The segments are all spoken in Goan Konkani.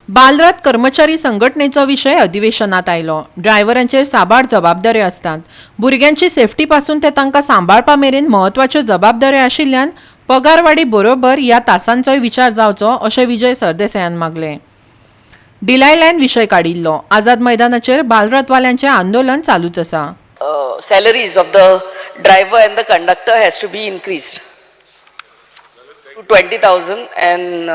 बालरथ कर्मचारी संघटनेचो विशय अधिवेशनात आयलो. ड्रायव्हरांचेर साबार जबाबदाऱ्यो आसतात. भुरग्यांची सेफ्टी पासून ते तांकां सांबाळपा मेरेन म्हत्वाच्यो जबाबदाऱ्यो आशिल्ल्यान पगारवाडी बरोबर ह्या तासांचोय विचार जावचो अशें विजय सरदेसायान मागलें. डिलायलान विशय काडिल्लो. आझाद मैदानाचेर बालरथवाल्यांचें आंदोलन चालूच आसा. Salaries of the driver and the conductor has to be increased to 20,000 and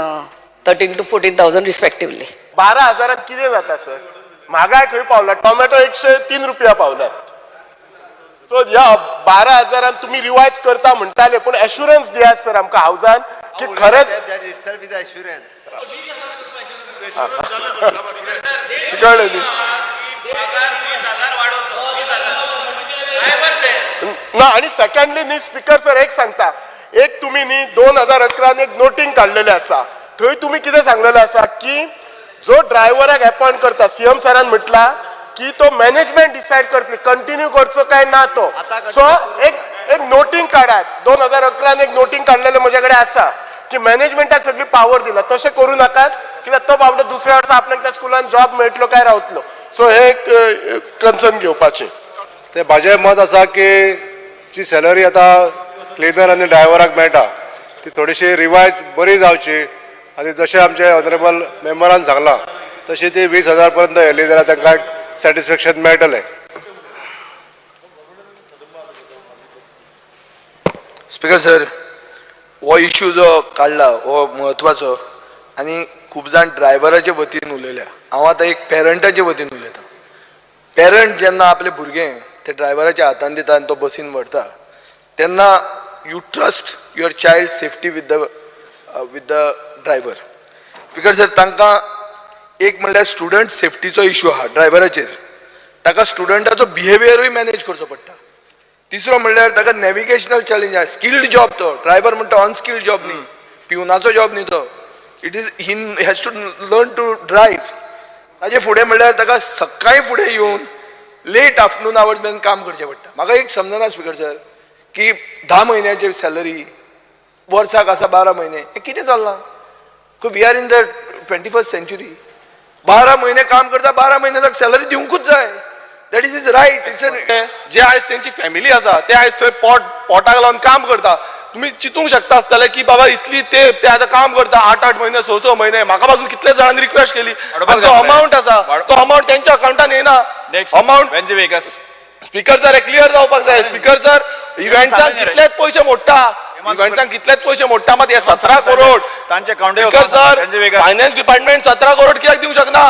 13 to 14,000 respectively. 12 हजारात कितें जाता सर? म्हागाय खंय पावला? टोमॅटो 103 रुपया पावल्यात. सो ह्या 12 हजारान तुमी रिवायज करता म्हणटाले, पूण एश्युरन्स दियात सर आमकां हावजान की खरेंच. That itself is assurance. कळ्ळें न्ही? ना, आणि सेकंडली न्ही स्पीकर सर, एक सांगता, एक तुमी न्ही 2011न एक नोटींग काडलेलें आसा. थंय तुमी कितें सांगलेलें आसा की जो ड्रायव्हराक अपॉयंट करता, सीएम सरान म्हटला की तो मॅनेजमेंट डिसायड करतली कंटिन्यू करचो काय ना तो. सो एक एक नोटींग काडात. 2011न एक नोटींग काडलेलें म्हजे कडेन आसा की मॅनेजमेंटाक सगळी पावर दिला. तशें करूं नाकात, कित्याक तो बाबडो दुसऱ्या वर्सा आपल्याक त्या स्कुलान जॉब मेळटलो काय रावतलो. सो हे एक कन्सर्न घेवपाचें. ते म्हाजें मत आसा की जी सॅलरी आतां क्लिनर आनी ड्रायव्हराक मेळटा ती थोडीशी रिवायज बरी जावची आनी जशें आमचे ऑनरेबल मेंबरान सांगलां तशी ती 20,000 पर्यंत येयली जाल्यार तांकां सॅटिस्फेक्शन मेळटलें. स्पीकर सर, हो इशू जो काडला हो म्हत्वाचो आनी खूब जाण ड्रायव्हराचे वतीन उलयल्या. हांव आतां एक पेरंटाचे वतीन उलयतां. पेरंट जेन्ना आपलें भुरगें ते ड्रायव्हराच्या हातान दिता आनी तो बसीन व्हरता तेन्ना you trust your child safety with the driver. Speaker sir, तांकां एक म्हणल्यार स्टुडंट सेफ्टीचो इशू आहा ड्रायव्हराचेर. ताका स्टुडंटाचो बिहेवियरूय मॅनेज करचो पडटा. तिसरो म्हणल्यार ताका नॅविगेशनल चॅलेंज आहा. स्किल्ड जॉब तो. ड्रायव्हर म्हणटा अनस्किल्ड जॉब न्ही, पिवनाचो जॉब न्ही तो. It is he has to learn to drive. ताजे फुडें म्हणल्यार ताका सकाळीं फुडें येवन लेट आफ्टरनून आवर्स मेरेन काम करचें पडटा. म्हाका एक समजना स्पीकर सर की 10 म्हयन्याची सॅलरी, वर्साक आसा 12 म्हयने, हें कितें चल्लां? We are in the 21st century. 12 म्हयने काम करता, 12 म्हयने ताका सॅलरी दिवंकूच जाय. That is his right. It's जे आयज तेंची फॅमिली आसा, ते आयज थंय पोट पोटाक लावन काम करता. तुमी चिंतूंक शकता आसतले की बाबा इतली ते ते आतां काम करता 8-8 म्हयने, 6-6 म्हयने. म्हाका पासून कितले जाणांनी रिक्वेस्ट केली आनी तो अमावंट आसा तो अमावंट तेंच्या अकाउंटान येना अमावंट. वेन्झी वेगस. स्पीकर सर, हे क्लियर जावपाक जाय. स्पीकर सर, इव्हेंट्सान कितलेच पयशे मोडटा, इव्हेंट्सान कितलेच पयशे मोडटा, मात हे 17 करोड तांचे अकाउंटे. Speaker sir, वेन्झी vagus. Finance department 17 crore कित्याक दिवंक शकना?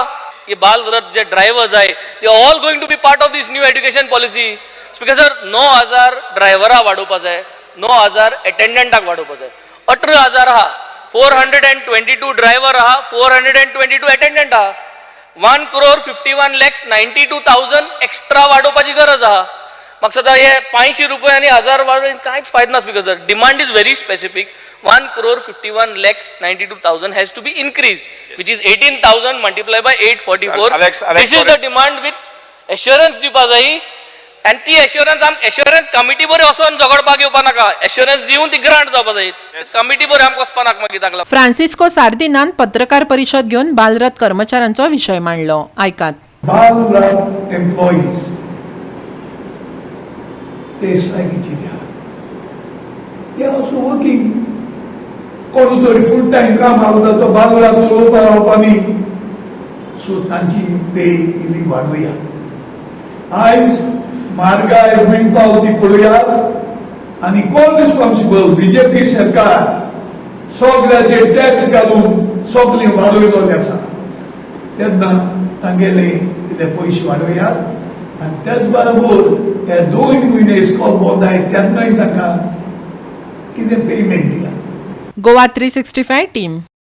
हे बाल रथ जे ड्रायव्हर्स आहे, they all going to be part of this new education policy. Speaker sir, 9000 ड्रायव्हरां वाडोवपा जाय, 9000 एटेंडंटाक वाडोवपा जाय. 18,000 आहा, 422 driver आहा, 422 attendant आहा. 1 crore 51 lakhs 92,000 extra वाडोवपाची गरज आहा. म्हाका सदां हे 500 रुपया आनी हजार वाडोवन कांयच फायदो ना. Speaker sir, demand is very specific. 1 crore 51 lakhs 92,000 has to be increased, which is 18,000 multiply by 844. Alex, Alex, This is the demand with assurance दिवपा जायी आनी ती एश्युरन्स आम एश्युरन्स कमिटी बरें वचोन झगडपाक येवपा नाका. एश्युरन्स दिवन ती ग्रांट जावपा जाय. कमिटी बरें आमकां वचपा नाका मागीर ताका लागून. फ्रांसिस्को सार्दिनान पत्रकार परिशद घेवन बालरथ कर्मचाऱ्यांचो विशय मांडलो. आयकात. बालरथ एम्प्लॉईज ते स्ट्रायकीची द्या. They also working. कोण तरी फूल टायम काम आवता तो बालरथ चलोवपा रावपा न्ही. सो तांची पे इल्ली वाडोवया. आयज म्हारगाय खंय पावती पळोवया. आनी कोण रिस्पॉन्सिबल? बीजेपी सरकार. सगळ्याचे टॅक्स घालून सगळे वाडयलोले आसा. तेन्ना तांगेले कितें पयशे वाडोवयात आनी त्याच बरोबर हे 2 म्हयने इस्कॉल बंद आहाय तेन्नाय तांकां कितें पेमेंट दियात. गोवा 365 टीम.